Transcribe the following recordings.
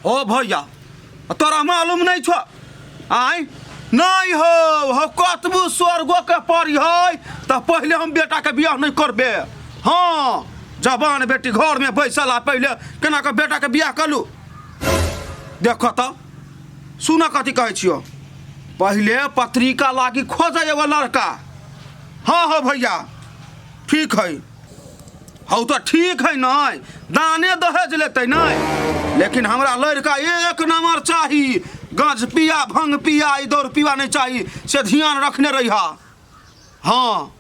ओ भैया, तोरा मालूम नहीं छो? आय नहीं हो, हो कतबू स्वर्गो के पड़ी है तऽ पहिले हम बेटा के बियाह नहीं करबे। हाँ, जवान बेटी घर में बैसल आ पहिले केना के बेटा के बियाह कलू। देखो तऽ सुन कथी कहै छियो, पहिले पत्रिका लागी खोजै एगो लड़का। हाँ हो भैया, ठीक है। हौ तऽ ठीक है, नहीं दाने दहेज लेतै नहीं, लेकिन हमरा लड़का एक नंबर चाही, गंज पिया भंग पिया ई दौड़ पिया नहीं चाही, से ध्यान रखने रहिहा। हाँ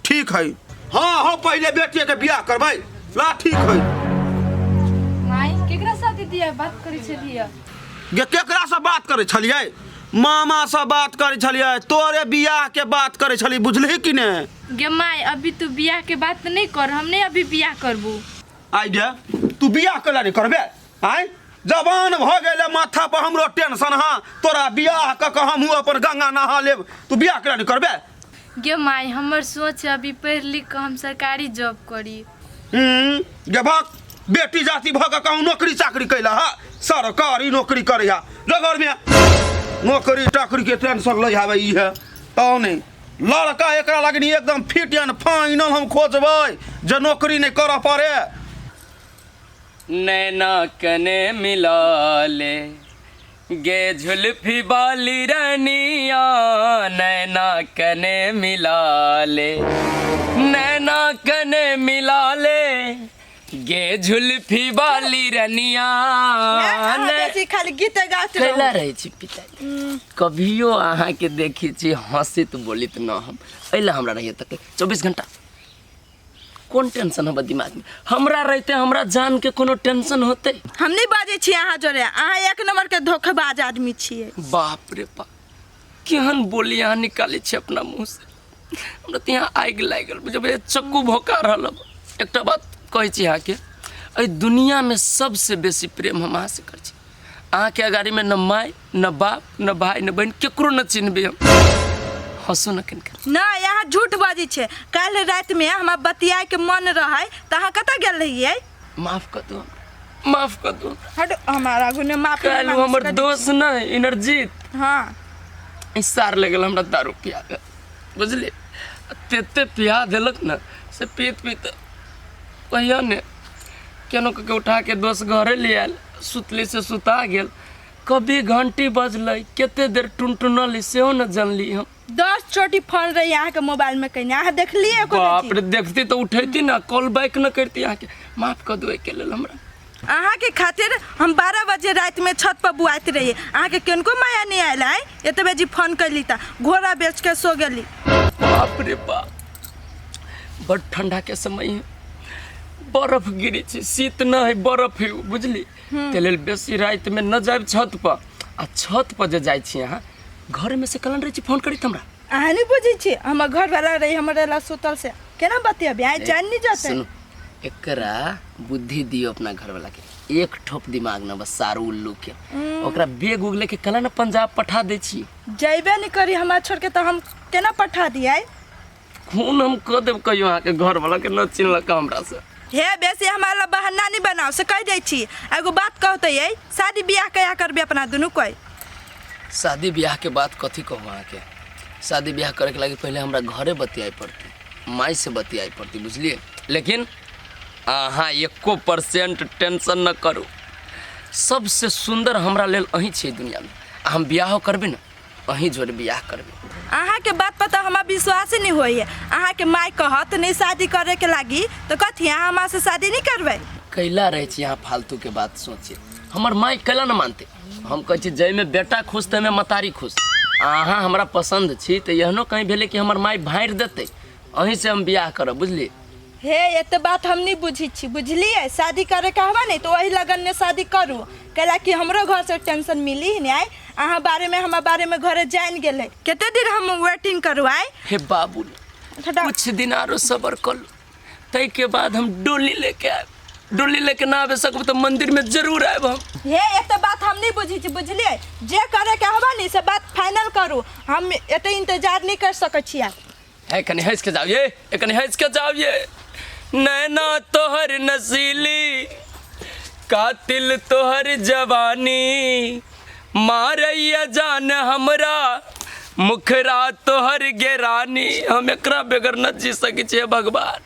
ठीक है। हाँ हाँ, पहले बेटिए के बियाह करबै ला, ठीक है। माई, केकरा साथे दिया बात करै छलियै? गे केकरा से बात करै छलियै? मामा से बात करै छलियै, तोरे बियाह के बात करै छलियै, बुझलही कि ने? गे माय, अभी तू बियाह के बात नहीं कर, हम नहीं अभी बियाह करबू। आइ गे, तू बियाह कैला नहीं करबे? आइ जवान भऽ गेलै, माथा पर हमरो टेंशन। हाँ, तोरा बियाह कऽ कऽ हमहूँ अपन गंगा नहा लेब। तू बियाह कैला नहीं करबे? गे माय, हमर सोच है अभी पढ़ि लिख कऽ हम सरकारी जॉब करी। गे भक, बेटी जाति भऽ कऽ कहूँ नौकरी चाकरी कैला हा, सरकारी नौकरी करै हा, जो घरमे नौकरी चाकरी के टेंशन लै हावे। ई है तब नहीं लड़का एकरा लगनी एकदम फिट एंड फाइनल हम खोजबै जे नौकरी नहीं करऽ पड़े। नैना कने मिला ले गे झुल्फी बाली रनिया, नैना कने मिला ले, नैना कने मिला ले गे झुल्फी बाली रनिया। अहाँ बेसी खाली गीते गाइत रहू। कैला रहै छी पिताजी, कभियो अहाँके देखै छी हँसैत बोलैत न हम, एहि लए हमरा रहैए तक 24 घंटा कोन टेंशन हमर दिमागमे हमरा रहिते हमरा जानके कोनो टेंशन होतै? हम नहीं बाजै छी अहाँ जोरे, अहाँ एक नंबर के धोखेबाज आदमी छियै। बाप रे बाप, केहन बोली अहाँ निकालै छी अपना मुँह से, हमरा तऽ यहाँ आगि लागि गेल, बुझबै चक्कू भोका रहल। अब एकटा बात कहै छी अहाँके, एहि दुनियामे सबसँ बेसी प्रेम हम अहाँसँ करै छी। अहाँके अगाड़ीमे न माय न बाप न भाय न बहिन केकरो न चिन्हबै हम। हँसू न कनिका। नहि, अहाँ झूठ बाजै छियै। काल्हि रातिमे हमरा बतियाके मन रहै तऽ अहाँ कतऽ गेल रहियै? माफ कऽ दू हमरा, माफ कऽ दू हमरा। हट, हमारा आगू ने माफी काल्हि मांगि हमर सकै दोस्त नहि इनरजीत छी। हँ, ई सार लगल हमरा दारू पिया के, बुझलियै, तेते पिया देलक ने से पीत पीत कहिया ने केनो कऽ के उठा के दोस्त घरे ले आयल, सुतली से सुता गेल। कभी घंटी बजलै, कते देर टुनटुनली सेहो न जानली हम। 10 चोटी फोन रही अहाँके मोबाइल में कहीं, अहाँ देखलियै एको बाप चीज? रे, देखती तऽ उठैती ना, कॉल बैक न करती। अहाँके माफ कऽ दू एहिके लेल हमरा। अहाँके खातिर हम 12 बजे राति में छत पर बुआइत रहियै, अहाँके किनको माया नहीं आयल है? एते बजे फोन कैली तऽ घोड़ा बेच के सो गेली। बाप रे बाप, बड ठंडा के समय है, बर्फ गिरी छै, शीत न है बर्फ है, बुझली, ताहि लेल बेसी रातिमे न जायब छत पर। आ छत पर जे जाइ छी अहाँ घरमे से कलन रहै छी फोन करैत हमरा? अहाँ नहीं बुझै छी, हमर घर वाला रही हमर ला सुतल, से केना बतियेबै? आइ जान नहीं जाते। सुनू, एकरा बुद्धि दियौ अपना घरवाला के, एक ठोप दिमाग न बस सारू उल्लू के। ओकरा बेग उग लेके कला न पंजाब पठा दै छी। जैबे नहीं करी हमरा छोड़ के तऽ हम केना पठा दियै? खून हम कऽ देब कहियो अहाँके घरवाला के न चिन्हलक हमरा से। हे, बेसी हमरा ला बहाना नहीं बनाओ से कह दै छी। एगो बात कहते ये, शादी बियाह कया करबे अपना दुनू कोई? शादी ब्याह के बात कथी कहू अहाँके, शादी ब्याह करैके लागी पहिले हमरा घरे बतियाए पड़तै, माय से बतियाए पड़तै, बुझलियै। लेकिन अहाँ एको परसेंट टेंशन न करू, सबसे सुन्दर हमरा लेल अहीं छियै दुनियामे, आ हम बियाहो करबै ने अहीं जोड़े बियाह करबै। अहाँके बात पर तऽ हमरा विश्वासे नहीं होइए। अहाँके माय कहत नहीं शादी करे के लागी तऽ कथी अहाँ हमरा से शादी नहीं करबै? कैला रहै छी अहाँ फालतू के बात सोचे, हमर माय कैला न मानते? हम कहै छी जाहिमे बेटा खुश ताहिमे मतारी खुश। अहाँ हमरा पसन्द छी तऽ एहनो कहीं भेलै कि हमर माय भाँड़ि देतै, अहीं से हम बियाह करब, बुझलियै। हे, एते बात हम नहीं बुझी छी, बुझलियै? शादी करे के हवा नहीं तो वही लगन में शादी करू, कैला कि हमरो घर से टेंशन मिली ही नहीं आय अहाँ बारे में, हमरा बारे में घरे जान गेलै। कते दिन हम वेटिंग करू आय? हे बाबू, कुछ दिन आरो सबर कर लू, ताहिके बाद हम डोली लेके आयब। डोली लेके ना आबे सकब तऽ मंदिर में जरूर आयब हम। हे, एते बात हम नहीं बुझी छी, बुझलियै? जे करे के हवा नहीं से बात फाइनल करू, हम एते इंतजार नहीं कर सकै छियै। है कनी हंस के जाओ ये, ए कनी हंस के जाओ ये। नैना तोहर नसीली कातिल तोहर जवानी मारैया जान हमरा मुखरा तोहर गेरानी। हम एकरा बगैर न जी सकै छियै भगवान।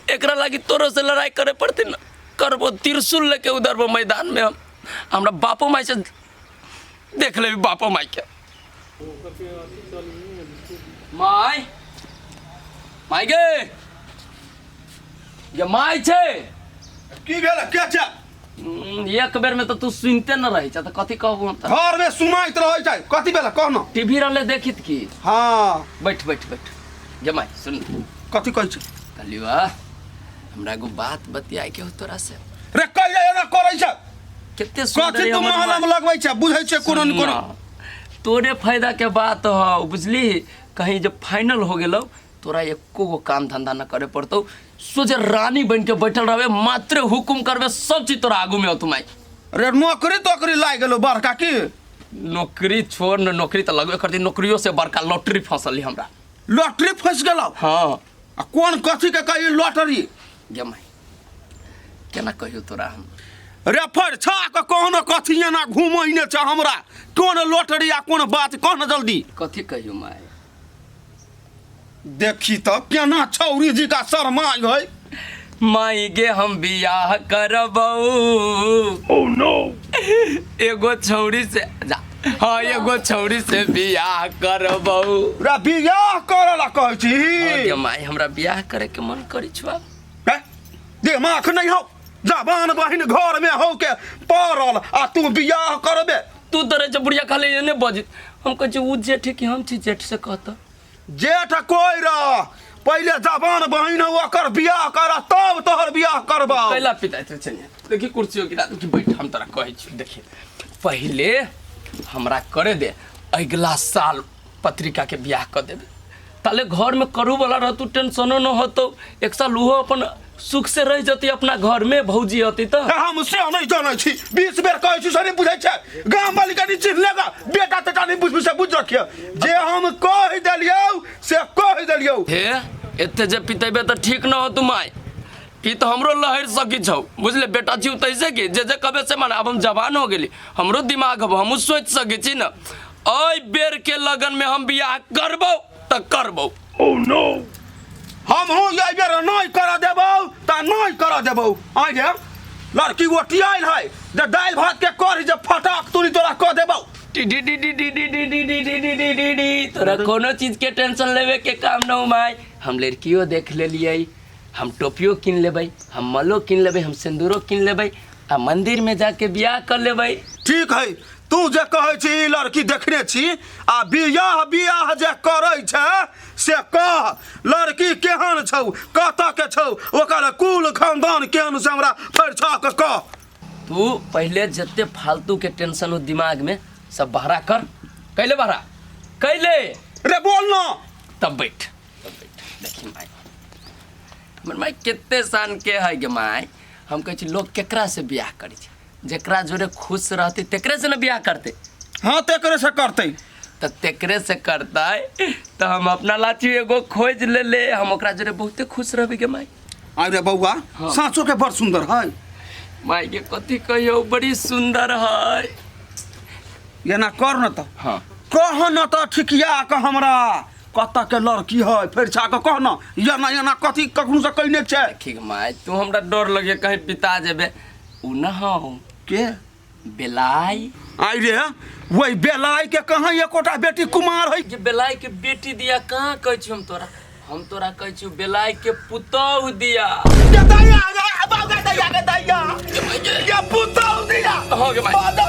एकरा लागी तोरो से लड़ाई करे पड़ते न करबो, त्रिशूल लेके उधरबो मैदान में हम। हमरा बापो माई से देख लेबी, बापो माई के। माय माय गे, ये माय छै। की भेल के छै? एक बेर में तो तू सुनते न रही छ त कथी कहबो हम त? घर में सुनाइत रहै छै। कथी भेल कह न। टीवी रहले देखित की। हाँ बैठ बैठ बैठ गे माय, सुन। कथी कहै छै? कहलियो हमरा एगो बात बतियाए के हो तोरा से। रे कहिया एना करै छै? कते सुंदर कथी तू हमर महल में माय। लगबै छै? बुझै छै कोनो न कोनो। सुन ना, तोरे फायदा के बात हौ बुझली। कहीं जब फाइनल हो गेलौ तोरा एको गो काम धंधा न करे पड़तौ, सोझे रानी बन के बैठल रहबे, मात्र हुकुम करबे सब चीज तोरा आगू में होतौ माय। रे नौकरी तोकरी लागि गेलौ बड़का की? नौकरी छोड़ न, नौकरी तऽ लगबे करती, नौकरियो से बड़का लॉटरी फंसल हमरा। लॉटरी फंस गेलौ? हाँ। आ कोन कथी के कही लॉटरी? गे माय केना कहियो तोरा हम। रे फर छा के कहनो कथी एना घुमै ने छै हमरा, कोन लॉटरी आ कोन बात कह न जल्दी। कथी कहियो माय? देखी तऽ केना छौरी जी का शर्माइ है। माई गे हम बियाह करबौ। Oh no. एगो छौरी से जा, हाँ एगो छौरी से बियाह करबौ। रे बियाह करे ला कहै छी? गे माई हमरा बियाह करे के मन करै छौ आब। हे, दिमाग नहीं हो, जवान बहिन घर में हो के पड़ल आ तू बियाह करबे। तू तो रहे बुढ़िया खाली एने बजित, हम कहै छी उ जेठ कि हम छी जेठ से कहता। जेठ कोई रह, पहिले जवान बहिन हो ओकर बियाह कर तब तोहर बियाह करबा। कैला पिता छै चलिए देखी कुर्सी गिरा दू कि बैठ, हम तोरा कहै छी। देखी पहिले हमरा करे दे, अगिला साल पत्रिका के बियाह कर देबे, ताले घर में करू वाला रहतू टेंशनो न होतो, एक साल उहो अपन सुख से रह जती अपना घर में भौजी होती तो। हम से नहीं जानै छी, 20 बेर कहै छी से नहीं बुझै छै। गाम वाली कनी चिन्ह लेगा, बेटा तेटा नहीं बुझबी से बुझ रखिए, जे हम कहि देलियौ से कहि देलियौ। हे एते जे पितेबे तऽ ठीक न होतू माय, ई तऽ हमरो लहरि सकी छौ बुझले, बेटा छी तैसे कि जे जे कहबे से माने। अब हम जवान हो गेली, हमरो दिमाग हबो, हमहूँ सोचि सकै छी न। एहि बेर के लगन में हम बियाह करबौ तऽ करबौ। हमहूँ एहि बेर नहीं कर देबौ तऽ नहीं कर देबौ। आइ रे लड़की ओटियाइल है जे दालि भात के करी जे फटाक तुरी तोरा कऽ देबौ। T D D D D D D D D D D D D D. तोरा कोनो चीज के टेंशन लेवे के काम न हो माय। हम लड़कियों देख लेलियै, हम टोपियो किन लेबै, हम मलो किन लेबै, हम सिन्दूरो किन लेबै आ मंदिर में जाके बियाह कर लेबै। ठीक है, तू जे कहै छी ई लड़की देखने छी आ बियाह बियाह जे करै छै से कह, लड़की केहन छौ, कतऽ के छौ, ओकर कुल खानदान केहन से हमरा फरिछा के कह। तू पहले जते फालतू के टेंशन हो दिमाग में सब बहरा कर, कैले बहरा कैले रे बोल ना। तब बैठ तब बैठ। देखी माय, हमर माय कते शान के है गे माय। हम कहै छी लोग केकरा से बियाह करै छै, जेकरा जोरे खुश रहते तेकरे से ना बियाह करते। हाँ तेकरे से करते। तऽ तेकरे से करतै तऽ हम अपना लाची एगो खोज ले ले, हम ओकरा जोरे बहुते खुश रहबै गे माय। अरे बौआ। हाँ। साँचो के बड़ सुंदर है। माय के कथी कहियो, बड़ी सुंदर है। एना कर न तऽ। हाँ। कह न तऽ ठिकिया के हमरा कतऽ के लड़की है, फेर छा के कह न, एना एना कथी कखनो से कहिने छै। ठीक माय, तू हमरा डर लगे कहीं पिता जेबे। उ न हौ के बेलाई। आई रे वही बेलाई के कहाँ एकोटा बेटी कुमार है। जे बेलाई के बेटी दिया कहाँ कहै छी हम तोरा, हम तोरा कहै छी बेलाई के पुतोहु दिया। गे दैया, गे बाबा दैया, गे दैया। गे पुतोहु दिया। हो गे माय। बाबा